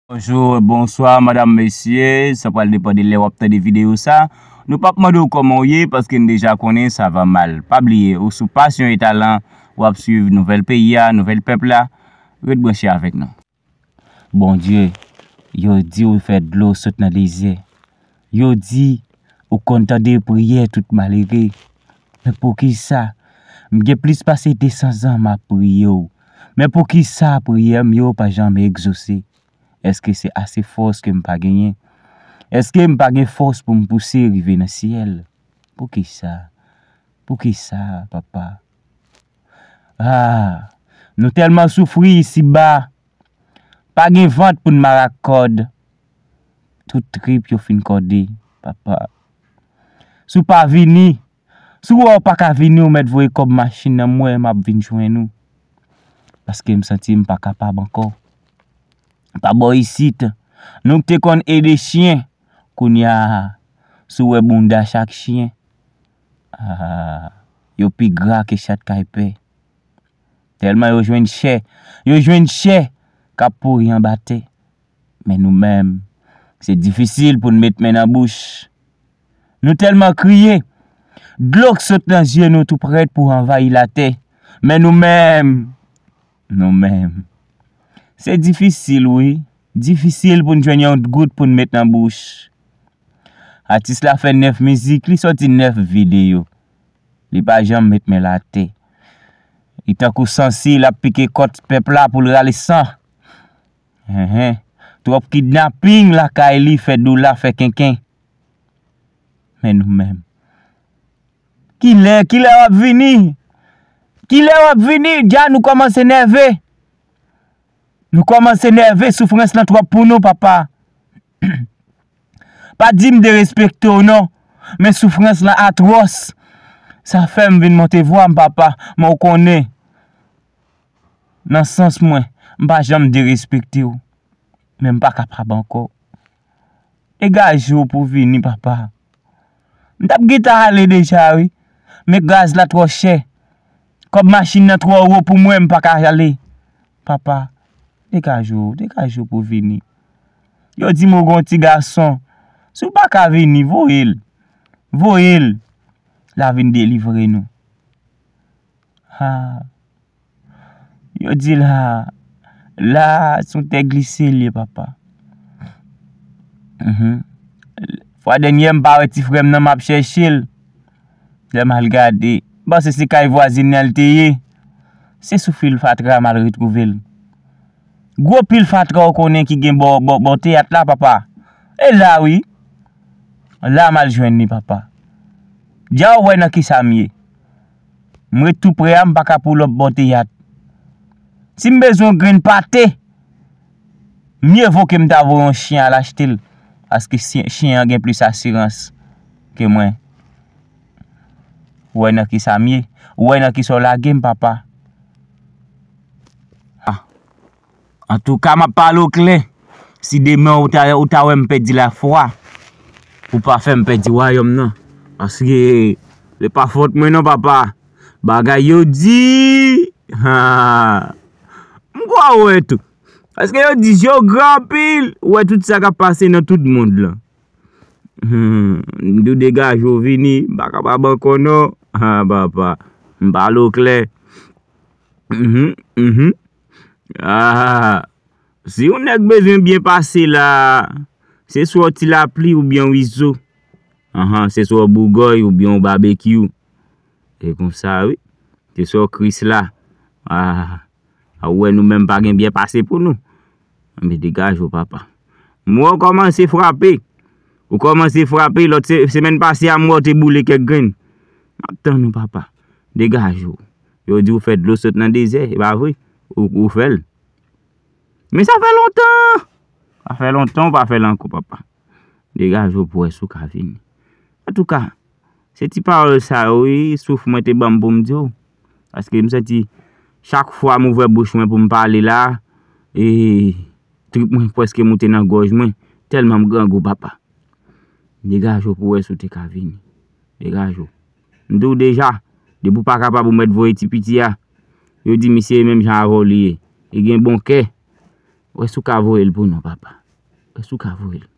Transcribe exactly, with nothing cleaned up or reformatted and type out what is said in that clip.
Bonjou, bonswa, madam, mesye. Sa pral depann de lè w ap tande videyo sa. Nou p ap mande w kòman w ye, paske n deja konnen sa va mal. Pa bliye, ou sou Passion et Talent, w ap swiv nouvèl peyi a, nouvèl pèp la. Ret branche avèk nou. Bondye, yo di w fè dlo sot nan dezè. Yo di ou konn tande priyè tout malere. Men poukisa? M gen plis pase de san zan m ap priye w. Men poukisa priyè m yo pa janm egzose? Èske se ase fòs ke m pa genyen? Èske m pa gen fòs pou m pouse rive nan syèl? Poukisa? Poukisa, papa? Ah, nou tèlman soufri isiba. Pa gen vant pou n mare ak kòd. Tout trip yo fin kòde, papa. Si w pa vini, si w wè w pa ka vini, ou mèt voye kòb machin nan mwen, m ap vin jwenn ou. Paske m santi m pa kapab ankò. Pa bò isit, nou k te konn ede chyen, kounye a, si w wè bounda chak chyen, ah, yo pi gra ke chat kay pè. Tèlman yo jwenn chè, yo jwenn chè k ap pouri anba tè. Men nou menm, se difisil pou n met men nan bouch. Nou tèlman kriye, dlo k sot nan zye nou tou prèt pou anvayi latè. Men nou menm, nou menm, se difisil, wi. Difisil pou n jwenn yon gout pou n met nan bouch. Atis la fè nèf mizik, li sòti nèf videyo. Li pa janm met men l atè. Li tankou sansi, l ap pike kòt pèp la pou l rale san. Hen, hen. Twòp kidnaping lakay li fè dola fè kenken. Men nou menm. Kilè, kilè w ap vini? Kilè w ap vini? Dja nou kòmanse nève. Nou kòmanse nève, soufrans lan twòp pou nou, papa. Pa di m derespekte w non, men soufrans lan atwòs. Sa fè m vin monte vwa m, papa, men w konnen, nan sans mwen, m pa janm derespekte w. Men m pa kapab ankò. Degaje w pou w vini, papa. M t ap gentan ale deja, wi. Men gaz la twò chè. Kòb machin nan twò wo pou mwen, m pa ka ale. Papa, degaje w, degaje w pou w vini. Yo di m ou gon ti gason. Si w pa ka vini, voye l. Voye l. L a vin delivre nou. Ha. Yo di la, la, se yon tè glise l ye, papa. Mhm. Fwa dènyè, m pa wè ti frè m nan, m ap chèche l. Lè m al gade, m panse se kay vwazin nan l te ye. Se sou fil fatra m al retwouve l. Gwo pil fatra w konnen ki gen bò, bò, bò teyat la, papa. E la, wi. La m al jwenn li, papa. Dja w wè nan kisa m ye. M ret tou pre a, m pa ka pull up bò teyat. Si m bezwen yon grenn pate, mye vo ke m ta voye yon chen al achte l. Paske si- chen an gen plis asirans ke mwen. Ou wè nan kisa m ye? Ou wè nan kisa w lage m, papa? Ah. Antouka, m ap pale w klè. Si demen ou ta, ou ta wè m pèdi lafwa, pou pa fè m pèdi wayòm nan. Paske se pa fòt mwen non, papa. Bagay yo di, ha. M kwè w wè tou. Paske yo di je w gran anpil, ou wè tout sa k ap pase nan tout mond lan. Hmm, m di w degaje w vini, m pa kapab ankò non. Ha, papa, m pale w klè. Mhm, mhm. Ah, si yon nèg bezwen byen pase la, se swa w ti lapli oubyen w izo. Anhan, se swa w bougòy oubyen w babekyou. E konsa, wi. Se swa w Krisla. Ah, a ou wè nou menm pa gen byen pase pou nou. Anben degaje w, papa. M wè w kòmanse frape. Ou kòmanse frape, lòt se- semèn pase a, m wè w te boule kèk grenn. M ap tann ou, papa. Degaje w. Yo di w fè dlo sot nan dezè, e pa vre? Ou, ou fè l. Men sa fè lontan! Sa fè lontan ou pa fè l ankò, papa. Degaje w pou wè si w ka vini. Antouka, se ti pawòl sa yo, wi, souf mwen te ban m pou m di w. Paske m santi chak fwa m ouvè bouch mwen pou m pale la, e, trip mwen prèske moute nan gòj mwen, tèlman m grangou, papa. Degaje w pou wè si w te ka vini. Degaje w. M di w deja, depi w pa kapab ou mèt voye ti piti a. Yo di misye menm jan avè w li ye. Li gen bon kè. Wè si w ka voye l pou nou, papa. Wè si w ka voye l.